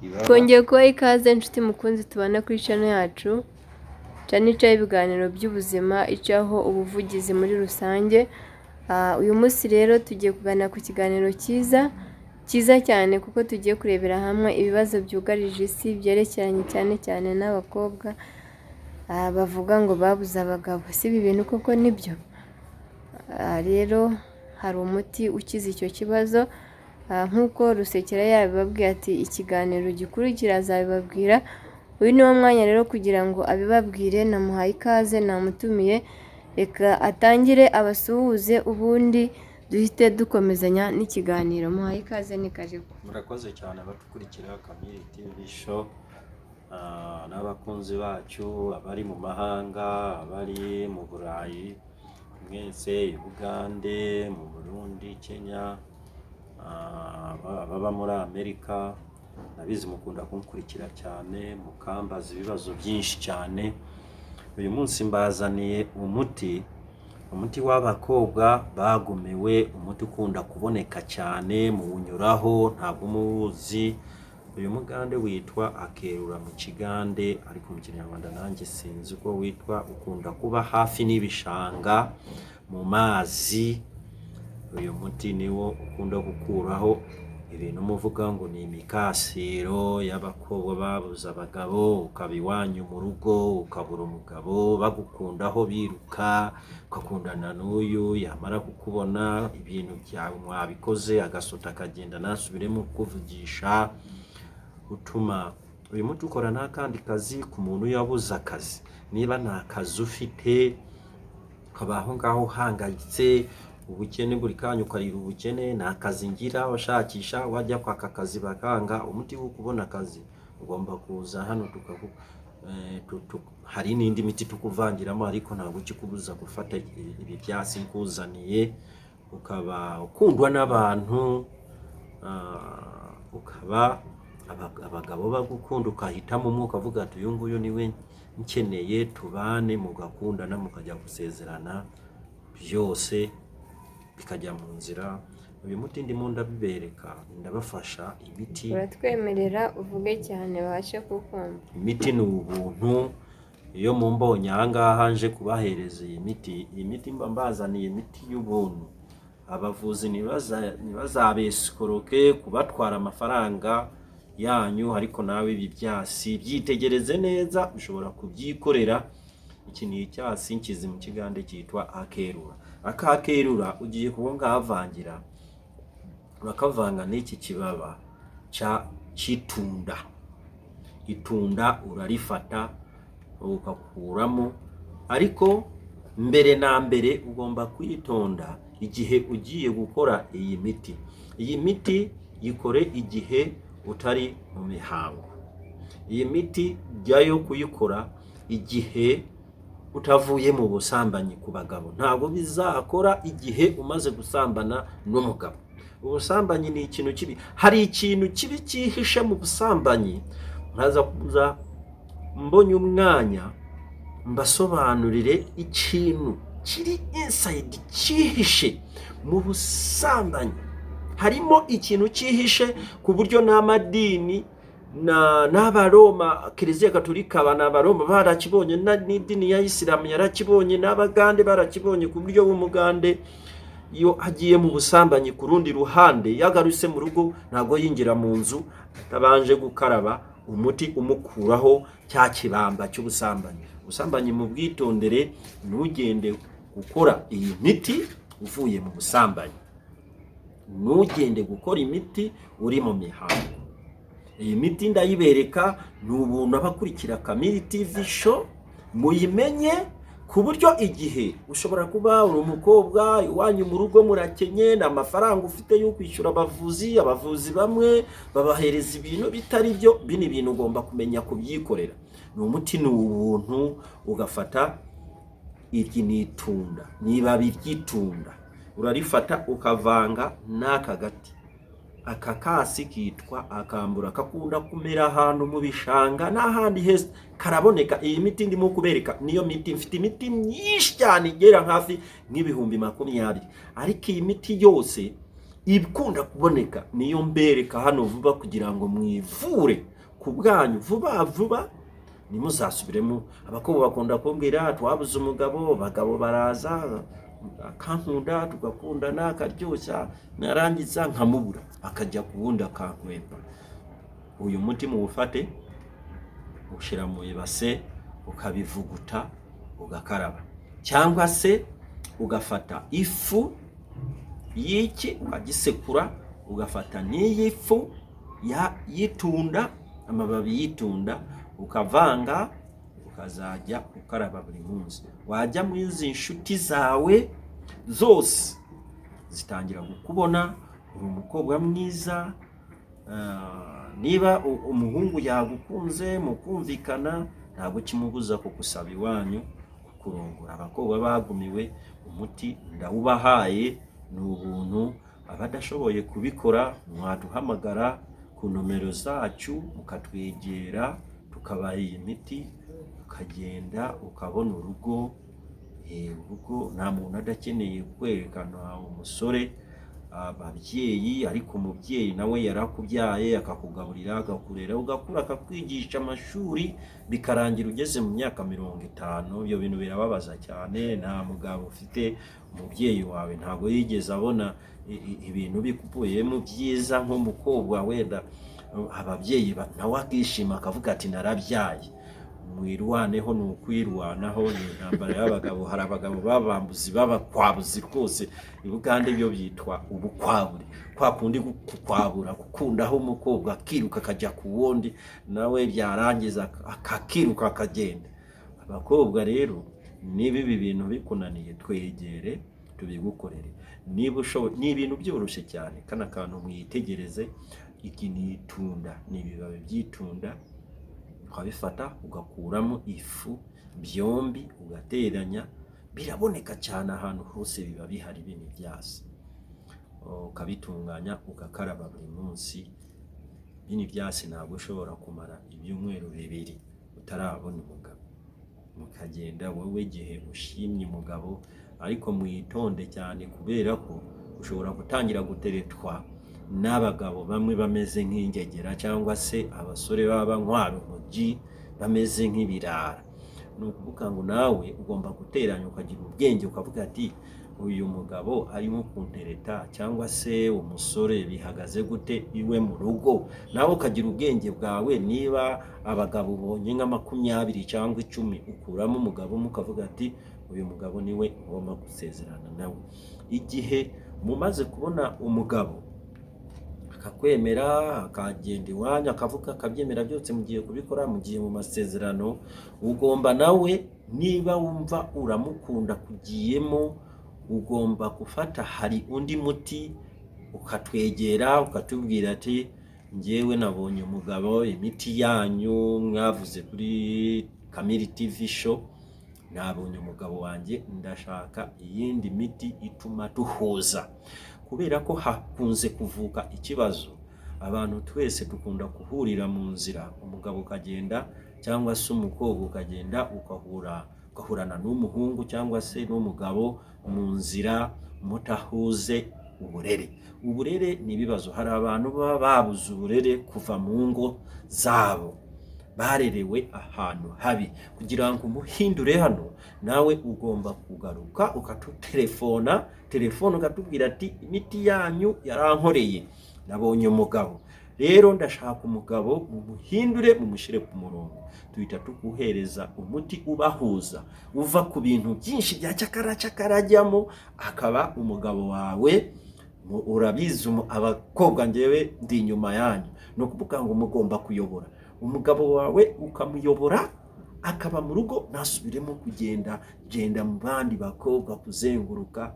Ibaba. Twongeye kubaha ikaze, inshuti mukunzi tubana kuri channel yacu, channel icaho ibiganiro by'ubuzima, icaho ubuvugizi muri rusange. Uyu munsi rero tugiye kuganira ku kiganiro cyiza cyiza cyane, kuko tugiye kurebera hamwe ibibazo byugarije isi byerekeranye cyane cyane n'abakobwa bavuga ngo babuze abagabo. Si ibi bintu koko nibyo? Rero hari umuti ukiza icyo kibazo. Nk'uko Rusekera yabibabwiye ati ikiganiro gikurikira azabibabwira. Uyu ni wo mwanya rero kugira ngo abibabwire. Namuhaye ikaze, namutumiye, reka atangire abasuhuze, ubundi duhite dukomezanya n'ikiganiro. Muhaye ikaze, ni karibu. Murakoze cyane abadukurikira Kamili TV Show, n'abakunzi bacu abari mu mahanga, abari mu Burayi mwese, i Bugande, mu Burundi, Kenya, ababa muri Amerika, nabizi mukunda kunkurikira cyane, mukambaza ibibazo byinshi cyane. Uyu munsi mbazaniye umuti w'abakobwa bagumiwe, umuti ukunda kuboneka cyane, muwunyuraho ntabwo umuwuzi. Uyu mugande witwa akerura mu Kigande, ariko mu Kinyarwanda nanjye sinzi uko witwa. Ukunda kuba hafi n'ibishanga, mu mazi. Uyu muti niwo ukunda gukuraho ibintu muvuga ngo ni imikasiro y'abakobwa babuze abagabo. Ukaba iwanyu mu rugo ukabura umugabo, bagukundaho biruka, ugakundana n'uyu, yamara kukubona ibintu byawe mwabikoze agasota akagenda, ntasubiremo kukuvugisha. Utuma uyu muti ukora n'akandi kazi ku muntu yabuze akazi. Niba nta kazi ufite, ukaba aho ngaho uhangayitse, ubukene buri kanya, ukarira ubukene, nta kazi ngira, ushakisha, wajya kwaka akazi bakanga. Umuti wo kubona akazi, ugomba kuza hano tukagu hari n'indi miti tukuvangiramo, ariko ntabwo ikikubuza gufata ibi byatsi nkuzaniye, ukaba ukundwa n'abantu, ukaba abagabo bagukunda, ukahitamo umwe ukavuga ati: "Uyu nguyu niwe nkeneye, tubane." Mugakundana, mukajya gusezerana, byose bikajya mu nzira. Uyu muti ndimo ndabibereka, ndabafasha imiti. Uratwemerera uvuge cyane babashe kukumva. Imiti ni ubuntu. Iyo mumbonye aha ngaha nje kubahereza iyi miti, iyi miti mba mbazaniye imiti y'ubuntu. Abavuzi ntibazabesikoroke kubatwara amafaranga yanyu. Ariko nawe ibi byasi byitegereze neza, ushobora kubyikorera. Iki ni icyasi nkizi mu Kigande cyitwa akerura. Akakerura ugiye kuba ngahavangira, urakavanga n'iki kibaba cya cy'itunda. Itunda urarifata ugakuramo, ariko mbere na mbere ugomba kwitonda igihe ugiye gukora iyi miti. Iyi miti yikore igihe utari mu mihango. Iyi miti jyayo kuyikora igihe utavuye mu busambanyi. Ku bagabo ntabwo bizakora igihe umaze gusambana n'umugabo. Ubusambanyi ni ikintu kibi. Hari ikintu kibi cyihishe mu busambanyi, nkaza kuza mbonye umwanya mbasobanurire ikintu kiri inside, cyihishe mu busambanyi. Harimo ikintu cyihishe ku buryo n'amadini n'Abaroma, Kiliziya Katolika, aba n'Abaroma barakibonye, n'idini ya Isilamu yarakibonye, n'Abagande barakibonye, ku buryo bw'Umugande iyo agiye mu busambanyi ku rundi ruhande, yagarutse mu rugo ntabwo yinjira mu nzu atabanje gukaraba umuti umukuraho cya kibamba cy'ubusambanyi. Ubusambanyi mu bwitondere. Ntugende gukora iyi miti uvuye mu busambanyi, ntugende gukora imiti uri mu mihango. Iyi miti ndayibereka ni ubuntu. Abakurikira Kamili TV Show muyimenye, ku buryo igihe ushobora kuba uri umukobwa, iwanyu mu rugo murakenye, nta mafaranga ufite yo kwishyura abavuzi, abavuzi bamwe babahereza ibintu bitari byo. Bino bintu ugomba kumenya kubyikorera. Ni umuti, ni ubuntu. Ugafata iri ni itunda, ni ibabi ry'itunda, urarifata ukavanga n'aka gati. Aka kasi kitwa akambura, kakunda kumera ahantu mu bishanga n'ahandi heza karaboneka. Iyi miti ndimo kubereka niyo miti mfite, imiti myinshi cyane igera hafi nk'ibihumbi 20, ariko iyi miti yose Ikunda kuboneka niyo mbereka hano vuba kugira ngo mwivure ku bwanyu vuba vuba, ntimuzasubiremo. Abakobwa bakunda kumbwira: "Twabuze umugabo, abagabo baraza akankunda, tugakundana, akaryoshya, narangiza nkamubura, akajya ku wundi, akankwepa." Uyu muti muwufate, ushyira mu ibase, ukabivuguta, ugakaraba, cyangwa se ugafata ifu y'iki ukagisekura, ugafata n'iyi fu y'itunda, amababi y'itunda, ukavanga, ukazajya ukaraba buri munsi. Wajya muri izi nshuti zawe zose zitangira kukubona uri umukobwa mwiza. Niba umuhungu yagukunze mukumvikana, ntabwo kimubuza kugusaba iwanyu, kukurongora. Abakobwa bagumiwe, umuti ndawubahaye, ni ubuntu. Abadashoboye kubikora mwaduhamagara ku nomero zacu, mukatwegera, tukabaha iyi miti, ukagenda ukabona urugo. Urugo nta muntu adakeneye kwerekana umusore ababyeyi, ariko umubyeyi nawe yarakubyaye, akakugaburira, akakurera, ugakura, akakwigisha amashuri, bikarangira ugeze mu myaka 50. Ibyo bintu birababaza cyane, nta mugabo ufite. Umubyeyi wawe ntabwo yigeze abona ibintu bikuvuyemo byiza nk'umukobwa wenda ababyeyi nawe akishima akavuga ati: "Narabyaye." Mwirwaneho, ni ukwirwanaho, ni intambara y'abagabo. Hari abagabo b'abambuzi, b'abakwabuzi rwose. I Bugande ibyo byitwa ubukwaburi, kwa kundi kukwabura, gukundaho umukobwa akiruka akajya ku wundi, nawe byarangiza akakiruka akagenda. Abakobwa rero, niba ibi bintu bikunaniye, twegere tubigukorere niba ushoboye. Ni ibintu byoroshye cyane. Kano kantu mwitegereze, iki ni itunda, ni ibibabi by'itunda. Ukabifata ugakuramo ifu byombi, ugateranya. Biraboneka cyane ahantu hose, biba bihari bino byasi. Ukabitunganya, ugakaraba buri munsi. Bino byasi ntabwo ushobora kumara ibyumweru 2 utarabona umugabo, mukagenda wowe igihe ushimye umugabo. Ariko mwitonde cyane, kubera ko ushobora gutangira guteretwa n'abagabo bamwe bameze nk'ingegera, cyangwa se abasore baba ntwara umugi bameze nk'ibirara. Ni ukuvuga ngo nawe ugomba guteranya, ukagira ubwenge, ukavuga ati: "Uyu mugabo arimo kuntereta cyangwa se umusore bihagaze gute iwe mu rugo?" Nawe ukagira ubwenge bwawe. Niba abagabo ubonye nka 20 cyangwa 10, ukuramo umugabo umwe, ukavuga ati: "Uyu mugabo niwe ngomba gusezerana nawe." Igihe mumaze kubona umugabo akakwemera, akagenda iwanyu, akavuga, akabyemera byose, mugiye kubikora, mugiye mu masezerano, ugomba nawe, niba wumva uramukunda kugiyemo, ugomba gufata, hari undi muti, ukatwegera, ukatubwira ati: "Njyewe nabonye umugabo, imiti yanyu mwavuze kuri Kamiri TV Show, nabonye umugabo wanjye, ndashaka iyindi miti ituma duhuza." Kubera ko hakunze kuvuka ikibazo, abantu twese dukunda guhurira mu nzira, umugabo ukagenda cyangwa se umukobwa ukagenda, ugahurana n'umuhungu cyangwa se n'umugabo mu nzira, mutahuze uburere. Uburere ni ibibazo. Hari abantu baba babuze uburere kuva mu ngo zabo, barerewe ahantu habi. Kugira ngo umuhindure hano, nawe ugomba kugaruka ukatutelefona telefone, ukatubwira ati: "Imiti yanyu yarankoreye, nabonye umugabo, rero ndashaka umugabo mumuhindure, mumushyire ku murongo." Tuhita tuguhereza umuti ubahuza, uva ku bintu byinshi bya cyakara cyakara ajyamo, akaba umugabo wawe. Urabizi abakobwa, ngewe ndi inyuma yanyu. Ni ukuvuga ngo mugomba kuyobora umugabo wawe, ukamuyobora akaba mu rugo, ntasubiremo kugenda genda mu bandi bakobwa, kuzenguruka.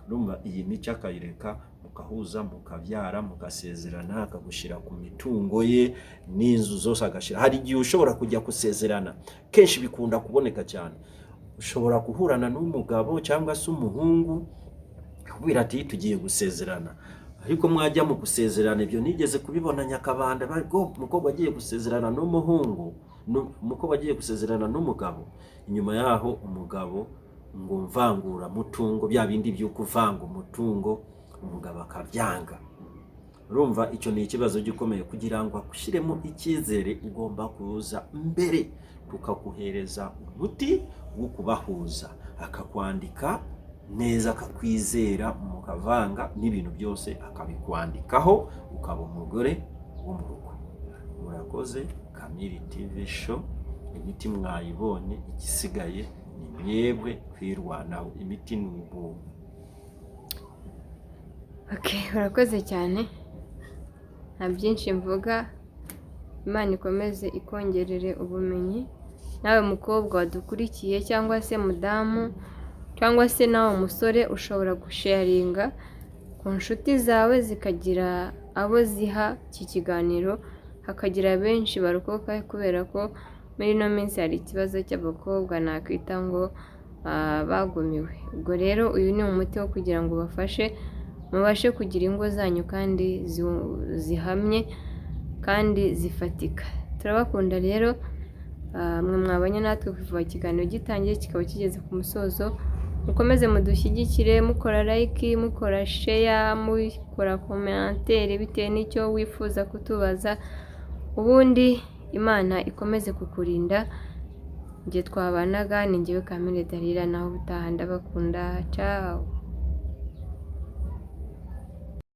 Urumva iyi mico akayireka, mukahuza, mukabyara, mugasezerana, akagushyira ku mitungo ye n'inzu zose agashyira. Hari igihe ushobora kujya gusezerana, kenshi bikunda kuboneka cyane, ushobora guhurana n'umugabo cyangwa se umuhungu akubwira ati: "Tugiye gusezerana." Ariko mwajya mu gusezerana, ibyo nigeze kubibona Nyakabanda, umukobwa agiye gusezerana n'umuhungu, umukobwa agiye gusezerana n'umugabo, inyuma yaho umugabo ngo mvangura mutungo, bya bindi byo kuvanga umutungo. Umugabo akabyanga. Urumva icyo ni ikibazo gikomeye. Kugira ngo agushyiremo icyizere, ugomba kuza mbere tukaguhereza umuti wo kubahuza, akakwandika neza, akakwizera, mukavanga n'ibintu byose akabikwandikaho, ukaba umugore wo mu rugo. Murakoze. Kamiri TV Show, imiti mwayibonye, igisigaye ni mwebwe kwirwanaho. Imiti ni ubuntu. Okay, urakoze cyane, nta byinshi mvuga. Imana ikomeze ikongerere ubumenyi. Nawe mukobwa wadukurikiye, cyangwa se mudamu, cyangwa se nawe musore, ushobora gusharinga ku nshuti zawe, zikagira abo ziha iki kiganiro, hakagira benshi barokoka, kubera ko muri ino minsi hari ikibazo cy'abakobwa nakwita ngo bagumiwe. Ubwo rero uyu ni umuti wo kugira ngo ubafashe mubashe kugira ingo zanyu kandi zihamye kandi zifatika. Turabakunda rero, mwe mwabanye natwe kuva ikiganiro gitangiye kikaba kigeze ku musozo. Mukomeze mudushyigikire mukora like, mukora share, mukora commentaire bitewe n'icyo wifuza kutubaza. Ubundi Imana ikomeze kukurinda. Njye twabanaga ni njyewe Kamire Dalila, naho ubutaha, ndabakunda, ciao.